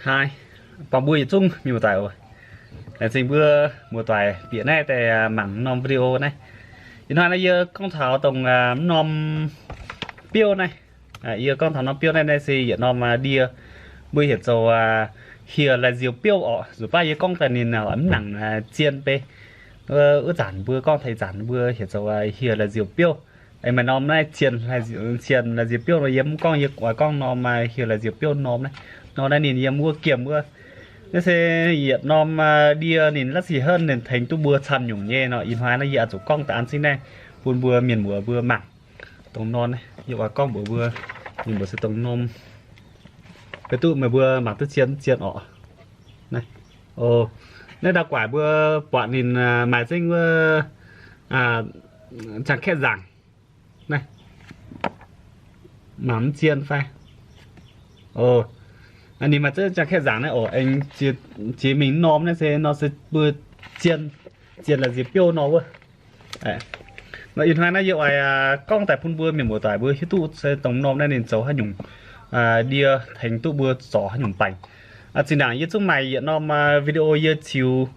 Haaix, buangh mbuo yietc zungv mienh muoz-doic oc. Laengz zingh mbuo muoz-doic bieqc naaiv daaih mangc norm video naaiv. Ih hnoi naaiv yie gorngv taux dongh mv norm biouv naaiv. Yie gorngv taux norm biouv naaiv, naaiv se yietc norm ndie, mbuo heuc zoux hieh lai nziou biouv orqc. Nzunc baav yie gorngv daaih ninh mv nangc zien bei. Wuov zanc mbuo gorngv taux ih zanc mbuo heuc zoux hieh lai nziou biouv. Aengx maaih norm naaiv cien, cien lai nziou biouv nor, yie mv gorngv, yie oix gorngv norm hieh lai nziou biouv norm naaiv. Nor naaiv ninh yiem wuov giemh wuov. Naaiv se yietc norm ndie ninh la'sic henv ninh tengx duqv mbuo camv nyungc nyei nor. Ih hnoi naaiv yie oix zuqc gorngv da'an zingv naaiv bun mbuo mienh muoz mbuo mangc. Dongh norm naaiv yie oix gorngv mbuox mbuo, mienh muoz se dongh norm, beiv duqv meih mbuo mangc duqv zien zien orqc. Naaiv ndau guaaic mbuo buatc ninh maaih zengv wuov jangx-kaeqv nzaangc. Naaiv mangc mv zien fai? Ninh maaih zengv jangx-kaeqv nzaangc naaiv oc. Aengx jiex mingh norm naaiv se nor se mbuo zien, zien lai nziou biouv nor wuov. Ih hnoi naaiv yie oix gorngv daaih bun mbuo mienh muoz-doic mbuo hiuv duqv se dongh norm naaiv ninh zoux haaix nyungc ndie tengx duqv mbuo zorc haaix nyungc baengc. Zinh ndaangc yie zungv maaih yietc norm video yie ziux,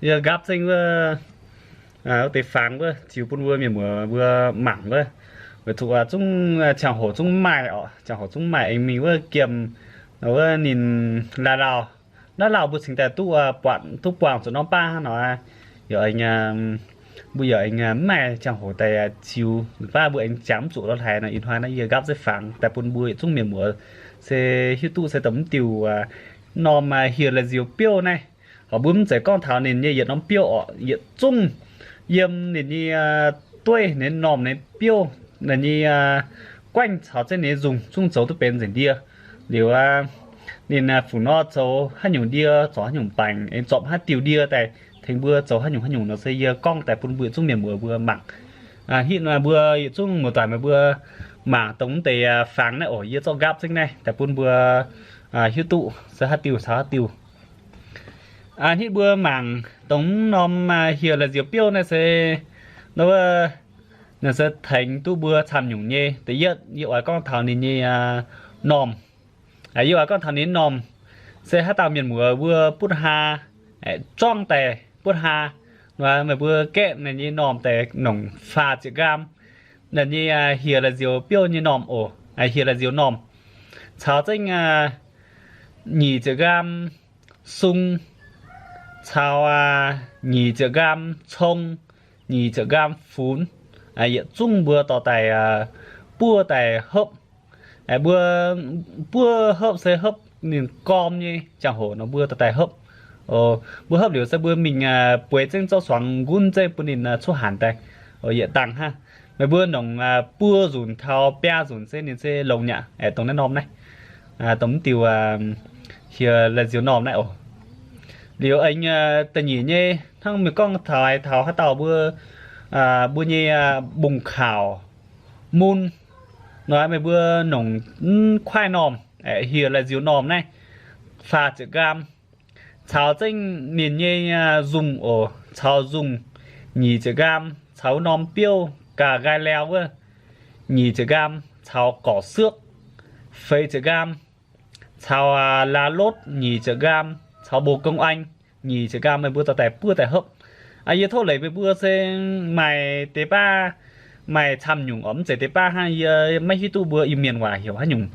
yie nqaapv zengv wuov wuov deix fangx wuov ziux bun mbuo mienh muoz mbuo mangc wuov. Weic zuqc zungv qangx hoc zungv mv maaih orqc, qangx hoc zungv mv maaih aengx mingh wuov giemh wuov ninh laaih lauh, laaih lauh mbuo cingx daaih duqv buatc duqv buangh zuqc norm baav hnangv nor. Yaac mbuo yaac aengx mv maaih qangx hoc daaih ziux, baav mbuo aengx jangx mv zuqc lorz haaix nor. Ih hnoi naaiv yie nqaapv zengv fangx daaih bun mbuo yietc zungv mienh muoz se hiuv duqv se dongh mv diuh norm hieh lai nziou biouv naaiv. Horpc mbuo mv zeiz gorngv taux ninh nyei yietc norm biouv orqc, yietc zungv yiem ninh nyei dueiv, ninh normh ninh biouv, ninh nyei guaengv caux zengv ninh nyei nzungh zungv zoux duqv benx nzengc ndie. Liuz ninh fuc nor zoux haaix nyungc ndie, zorc haaix nyungc baengc, aengx zorpc haaix diuh ndie daaih tengx mbuo zoux haaix nyungc haaix nyungc nor se yie gorngv daaih bun mbuo yietc zungv mienh muoz mbuo mangc. Hitv nor mbuo yietc zungv muoz-doic meih mbuo mangc dongh mv deix fangx naaiv oc. Yie zorqv nqaapv zengv naaiv daaih bun mbuo hiuv duqv se haaix diuh caux haaix diuh. Hitv mbuo mangc dongh mv norm hieh lai nziou biouv naaiv se, nor wuov, ninh se tengx duqv mbuo camv nyungc nyei. Da'yietv yie oix gorngv taux ninh nyei normh. Yie oix gorngv taux ninh normh se haaix dauh mienh muoz mbuo butv haa, zorngv daaih butv haa, meih mbuo gaeqv ninh nyei normh daaih nongc faah ziepc nqaam. Ninh nyei hieh lai nziou biouv nyei normh oc, hieh lai nziou normh caux zengv nyic ziepc nqaam sung caux nyic ziepc nqaam cong, nyic ziepc nqaam funx, yietc zungv mbuo dorh daaih buov daaih hopv. Mbuo buov hopv se hopv ninh gorm nyei ziangh hoc nor mbuo dorh daaih hopv. Mbuo hopv liuz se mbuo mingh bueix zengv zorqv suangx nqunv zengv bun ninh cuotv hanc daaih, yietc dangh hnangv. Meih mbuo nongc buo nzunc taux biaa nzunc se ninh se longx nyei aqv. Dongh naaiv normh naaiv, dongh mv diuh hieh lai nziou normh naaiv oc. Liuz aengx da'nyeic nyei hnangv meih gorngv taux haaix dauh mbuo, mbuo nyei mbungv kaux mun nor, meih mbuo nongc mv kuaaiv normh, hieh lai nziou normh naaiv, faah ziepc nqaam, caux zengv ninh nyei nzungh oc, caux nzungh nyic ziepc nqaam, caux wuov norm biouv ga'nqaai laauh wuov nyic ziepc nqaam, caux gorqv-siuoqv feix ziepc nqaam, caux la'lotv nyic ziepc nqaam, caux mbo gong aeng nyic ziepc nqaam, meih mbuo dorh daaih buov daaih hopv. Yie tov leiz meih mbuo se maaih deix baav, maaih camv nyungc orqc, mv zeiz deix baav hnangv, yie maiv hiuv duqv mbuo Iu-Mienh waac heuc haaix nyungc.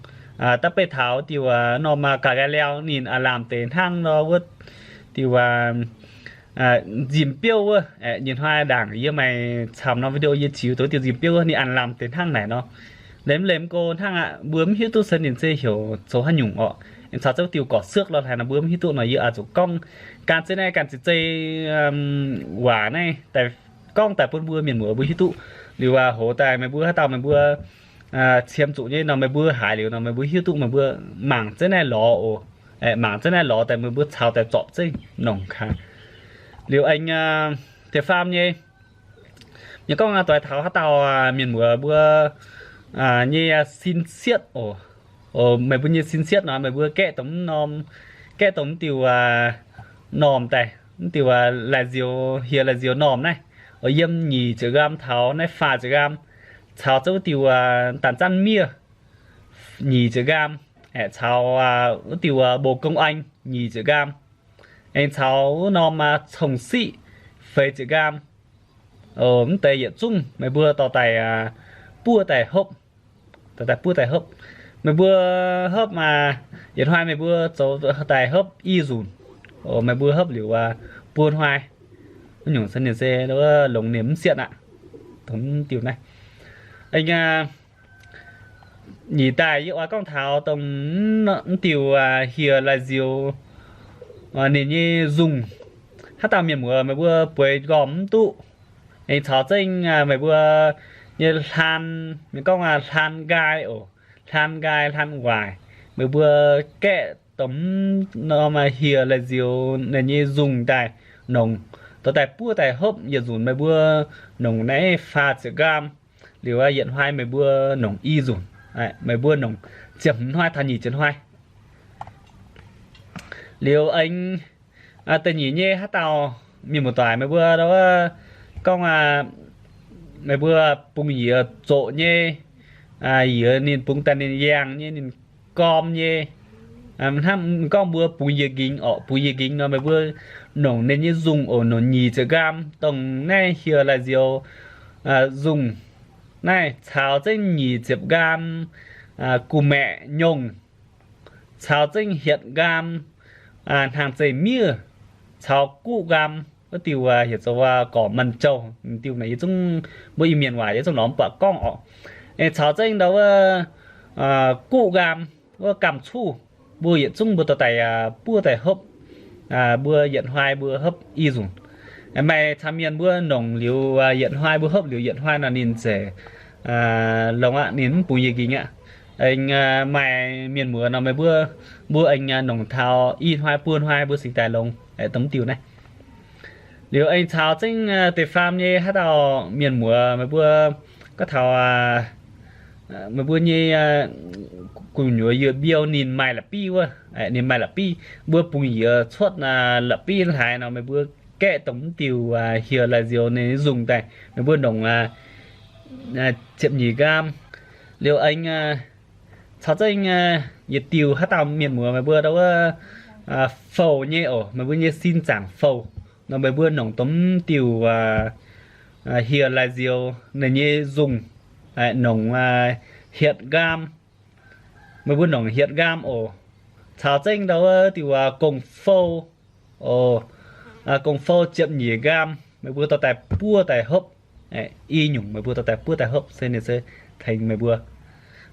Da'beiv taux diuh norm ga'nqaai laauh ninh a'lamh deix hnangv nor wuov diuh nzimh biouv wuov. Nyei hnoi ndaangc yie maaih camv norm video yie ziux dongh diuh nzimh biouv wuov ninh a'lamh deix hnangv naaic nor. Lemh lemh go hnangv aqv, mbuo mv hiuv duqv se ninh se heuc zoux haaix nyungc orqc. Aengx caux zouv diuh gorqv-siuoqv lorh haaix nor mbuo mv hiuv duqv nor, yie oix zuqc gorngv gan zeiv naaiv, gan zeiv zeiv waac naaiv daaih gorngv daaih bun mbuo mienh muoz mbuo hiuv duqv. Liuz hoz daaih meih mbuo haaix dauh meih mbuo qiemx zuqc nyei nor, meih mbuo haiz liuz nor meih mbuo hiuv duqv, meih mbuo mangc zeiv naaiv lorz oc. Mangc zeiv naaiv lorz daaih meih mbuo caux daaih zorpc zeiv nongc gaax. Liuz aengx da'faam nyei, yie gorngv doix taux haaix dauh mienh muoz mbuo nyei sin sietv oc. Meih mbuo nyei sin sietv nor meih mbuo gaeqv dongh mv norm, gaeqv dongh mv diuh normh daaih, mv diuh lai nziou, hieh lai nziou normh naaiv, yiem nyic ziepc nqaam taux naaiv faah ziepc nqaam, caux zouv wuov diuh daanh zanv miev nyic ziepc nqaam, aeqv, caux wuov diuh mbo gong aeng nyic ziepc nqaam. Aengx caux wuov norm cong-siqv feix ziepc nqaam. Mv deix yietc zungv meih mbuo dorh daaih buov daaih hopv, dorh daaih buov daaih hopv. Meih mbuo hopv, yietc hnoi meih mbuo zoux daaih hopv i nzunc. Meih mbuo hopv liuz buo hnoi, wuov nyungc se ninh se longx, ninh mv sietv aqv. Dongh mv diuh naaiv. Nyic daaih yie oix gorngv taux dongh mv diuh hieh laaix nzioux ninh nyei nzungh. Haaix dauh mienh muoz meih mbuo bueix nqormh mv duqv, aengx caux zengv meih mbuo nyei hlaan, mienh gorngv hlaan nqaai oc, hlaan nqaai hlaan waaic, meih mbuo gaeqv dongh mv norm hieh laaix nzioux ninh nyei nzungh daaih nongc, dorh daaih buov daaih hopv yietc nzunc meih mbuo nongc naaiv faah ziepc nqaam. Liuz yietc hnoi meih mbuo nongc i nzunc, meih mbuo nongc ziepc hmz hnoi taux nyic ziepc hnoi. Liuz aengx da'nyeic nyei haaix dauh mienh muoz-doic meih mbuo gorngv meih mbuo bungx yiez zoqc nyei, yiez ninh bungx daaih ninh yangh nyei, ninh gorm nyei. Hnangv gorngv mbuo bungx yiez nqingx orqc, bungx yiez nqingx nor meih mbuo nongc ninh nyei nzungh oc, nongc nyic ziepc nqaam, dongh naaiv hieh laaix nzioux nzungh naaiv caux zengv nyic ziepc nqaam gu'maeqc nyongh, caux zengv hietc nqaam hnaangx-zeih miev, caux guqv nqaam wuov diuh heuc zoux gorqv-man-jouh diuh naaiv, yie zungv mbuo Iu-Mienh waac yie zungv lorz mv buatc gorngv orqc. Caux zengv ndau wuov guqv nqaam wuov gaam-cuv, mbuo yietc zungv mbuo dorh daaih buov daaih hopv. Mbuo yietc hnoi mbuo hopv i nzunc. Maaih caux mienh mbuo nongc liuz yietc hnoi, mbuo hopv liuz yietc hnoi nor ninh zeiz longx aqv, ninh mv bungx yiez nqingx aqv. Aengx maaih mienh muoz nor meih mbuo, mbuo aengx nongc taux i hnoi buo hnoi mbuo cingx daaih longx, dongh mv diuh naaiv. Liuz aengx caux zengv deix faam nyei haaix dauh mienh muoz meih mbuo gorngv taux meih mbuo nyei gu'nyuoz yiez mbiouh ninh maaih la'biv wuov, ninh maaih la'biv, mbuo bungx yiez cuotv la'biv hlaaix nor meih mbuo gaeqv dongh mv diuh hieh laaix nzioux ninh nzungh daaih meih mbuo nongc ziepc nyeic nqaam. Liuz aengx caux zengv yietc diuh haaix dauh mienh muoz meih mbuo ndau wuov fouh nyei oc, meih mbuo nyei sin zaangc fouh nor meih mbuo nongc dongh mv diuh hieh laaix nzioux ninh nyei nzungh nongc hietc nqaam. Meih mbuo nongc hietc nqaam oc. Caux zengv ndau wuov diuh gong-fou oc, gong-fou ziepc nyeic nqaam, meih mbuo dorh daaih buov daaih hopv. I nyungc meih mbuo dorh daaih buov daaih hopv se ninh se tengx meih mbuo.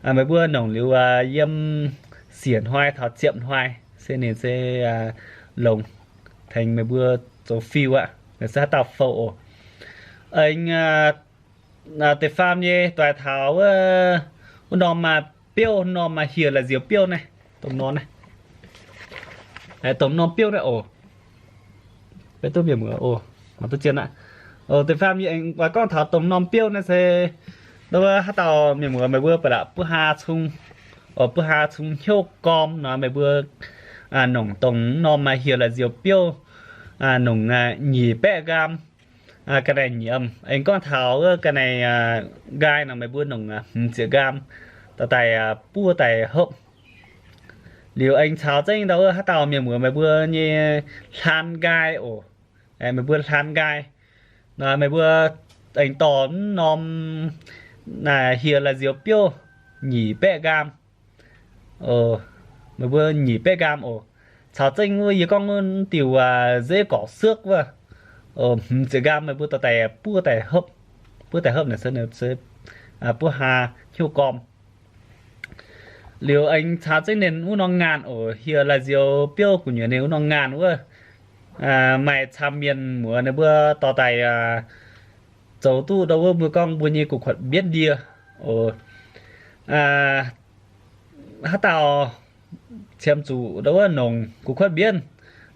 Meih mbuo nongc liuz yiem siec hnoi taux ziepc hnoi se ninh se longx, tengx meih mbuo zoux fiuv aqv. Naaiv se haaix dauh fouh oc. Aengx da'faam nyei doix taux wuov norm biouv, norm hieh laaix nzioux biouv naaiv, dongh norm naaiv, dongh norm biouv naaiv oc. Beiv duqv mienh muoz oc, mangc duqv zien aqv. Da'faam nyei aengx oix gorngv taux dongh norm biouv naaiv se, ndau wuov haaix dauh mienh muoz meih mbuo ba'laqc buov haa cung, buov haa cung hnyouv gorm nor meih mbuo nongc dongh norm hieh laaix nzioux biouv nongc nyic baeqv nqaam. Ga'naaiv nyiemc, aengx gorngv taux wuov ga'naaiv nqaai nor meih mbuo nongc hmz ziepc nqaam, dorh daaih buov daaih hopv. Liuz aengx caux zengv ndau wuov haaix dauh mienh muoz meih mbuo nyei hlaan nqaai oc. Meih mbuo hlaan nqaai nor meih mbuo aengx dorh mv norm hieh laaix nzioux biouv nyic baeqv nqaam. Meih mbuo nyic baeqv nqaam oc. Caux zengv wuov yie gorngv wuov diuh zeix gorqv-suokv wuov, hmz ziepc nqaam meih mbuo dorh daaih buov daaih hopv. Buov daaih hopv naaic se buov haa hnyouv gorm. Liuz aengx caux zengv ninh wuov norm ngaanh oc, hieh laaix nzioux biouv gu'nyuoz ninh wuov norm ngaanh wuov, maaih camv mienh muoz ninh mbuo dorh daaih zoux duqv ndau wuov mbuo gorngv mbuo nyei gu'kuotv mbienv ndie oc. Haaix dauh qiemx zuqc ndau wuov nongc gu'kuotv mbienv,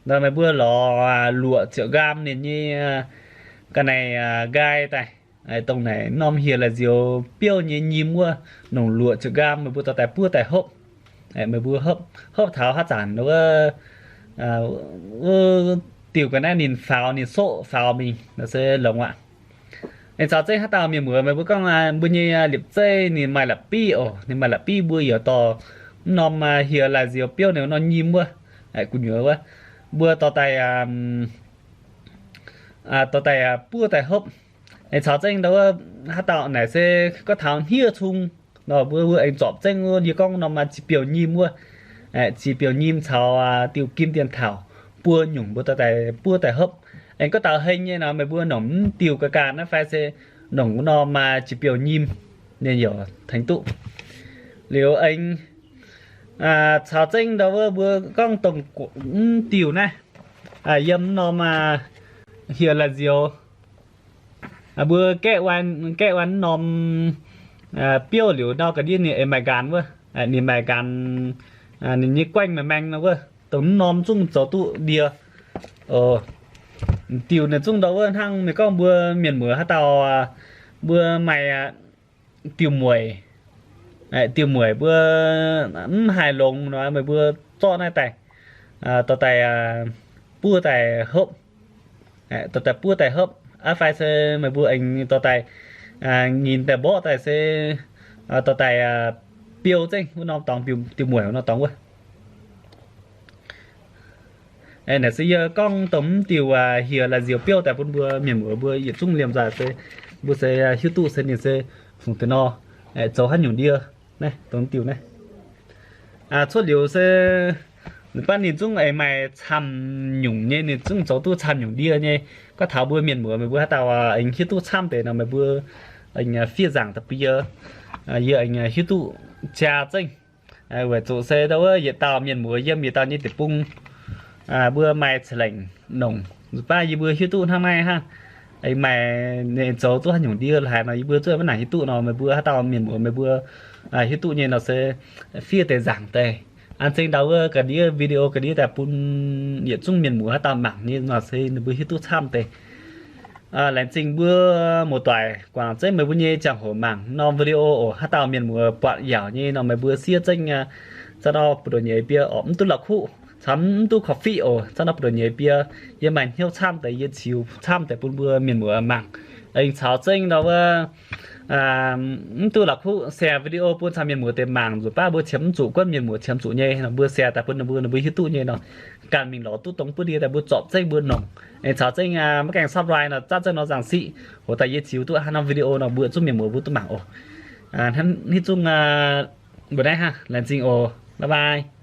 ndau meih mbuo lorz luoqc ziepc nqaam ninh nyei ga'naaiv nqaai daaih, dongh naaic norm hieh laaix nzioux biouv nyei nyim wuov, nongc luoqc ziepc nqaam meih mbuo dorh daaih buov daaih hopv. Meih mbuo hopv taux haaix zanc wuov, wuov diuh ga'naaiv ninh faaux, ninh soqv faaux mingh nor se longx aqv. Aengx caux zengv haaix dauh mienh muoz meih mbuo gorngv mbuo nyei liepc zeiv ninh maaih la'biv oc, ninh maaih la'biv mbuo yaac dorh mv norm hieh laaix nzioux biouv ninh wuov norm nyim wuov, gu'nyuoz wuov, mbuo dorh daaih dorh daaih buov daaih hopv. Aengx caux zengv ndau wuov, haaix dauh naaic se gorngv taux hniev cung nor, mbuo wuov aengx zorpc zengv wuov yie gorngv norm maaih ziex biouv nyim wuov, ziex biouv nyim caux diuh gim dien taux buo nyungc mbuo dorh daaih buov daaih hopv. Aengx gorngv taux heng nyei nor, meih mbuo nongc mv diuh ga'ganh naaiv fai se nongc wuov norm maaih ziex biouv nyim, ninh yaac tengx duqv. Liuz aengx caux zengv ndau wuov mbuo gorngv dongh mv diuh naaiv, yiem norm hieh la'nzioux, mbuo gaeqv, gaeqv wuov norm biouv liuz ndau ga'ndiev ninh aengx maaih nqanx wuov, ninh maaih nqanx, ninh nyei guaengv maengh maengh nor wuov, dongh mv norm zungv zoux duqv ndie. Diuh naaiv zungv ndau wuov hnangv meih gorngv mbuo mienh muoz haaix dauh mbuo maaih diuh mueic, diuh mueic mbuo mv haih longx nor, meih mbuo zorqv naaiv daaih dorh daaih buov daaih hopv, dorh daaih buov daaih hopv. Aa, fai se meih mbuo aengx dorh daaih nyinc daaih mborqv daaih se dorh daaih biouv zengv wuov norm dorngx, diuh mueic wuov norm dorngx wuov. Naaiv se yie gorngv dongh mv diuh hieh la'nzioux biouv daaih bun mbuo mienh muoz mbuo yietc zungv liemh nzaaih se mbuo se hiuv duqv se ninh se fungc deix nor, zoux haaix nyungc ndie. Naaiv dongh mv diuh naaiv cuotv liuz se baav ninh zungv aengx maaih camv nyungc nyei, ninh zungv zoux duqv camv nyungc ndie nyei. Gorngv taux mbuo mienh muoz meih mbuo haaix dauh aengx hiuv duqv camv deix nor, meih mbuo aengx fiev nzaangc daaih bun yie, yie aengx hiuv duqv jaa zengv. Weic zuqc se ndau wuov yietc dauh mienh muoz yiem yietc dauh nyei deic-bung, mbuo maaih ceix lengc nongc, nzunc baav yie mbuo hiuv duqv hnangv naaiv hnangv. Aengx maaih ninh zoux zuqc haaix nyungc ndie haaix nor yie mbuo zuqc maiv nangc hiuv duqv nor, meih mbuo haaix dauh mienh muoz meih mbuo hiuv duqv nyei nor se fiev deix nzaangc daaih. An zengx ndau wuov ga'ndiev video ga'ndiev daaih bun yietc zungv mienh muoz haaix dauh mangc nyei nor se ninh mbuo hiuv duqv camv deix. Laengz zingh mbuo muoz-doic guangc zengv meih mbuo nyei ziangh hoc mangc norm video oc. Haaix dauh mienh muoz buatc yaauc nyei nor meih mbuo siev zengv, za'gengh nor buoz-ndoqv nyei biei oc, mv duqv la'kuqv caux mv duqv korv-fiqv oc. Za'gengh nor buoz-ndoqv nyei biei yie maaih hnyouv camv deix, yie ziux camv deix bun mbuo mienh muoz mangc. Aengx caux zengv nor wuov mv duqv la'kuqv share video bun caux mienh muoz deix mangc, nzunc baav mbuo qiemx mv zuqc, guonv mienh muoz qiemx zuqc nyei nor mbuo share daaih bun ninh mbuo, ninh mbuo hiuv duqv nyei nor, ganh mingh lorz duqv dongh buov ndie daaih mbuo zorpc zengv mbuo nongc. Aengx caux zengv maiv gaengh subscribe nor zatv zengv nor nzangc siqv, hoc daaih yie ziux duqv haaix norm video nor mbuo zungv mienh muoz mbuo duqv mangc oc. Hnangv hiuv zungv mbuo naaiv hnangv, laengz zingh oc, bye bye.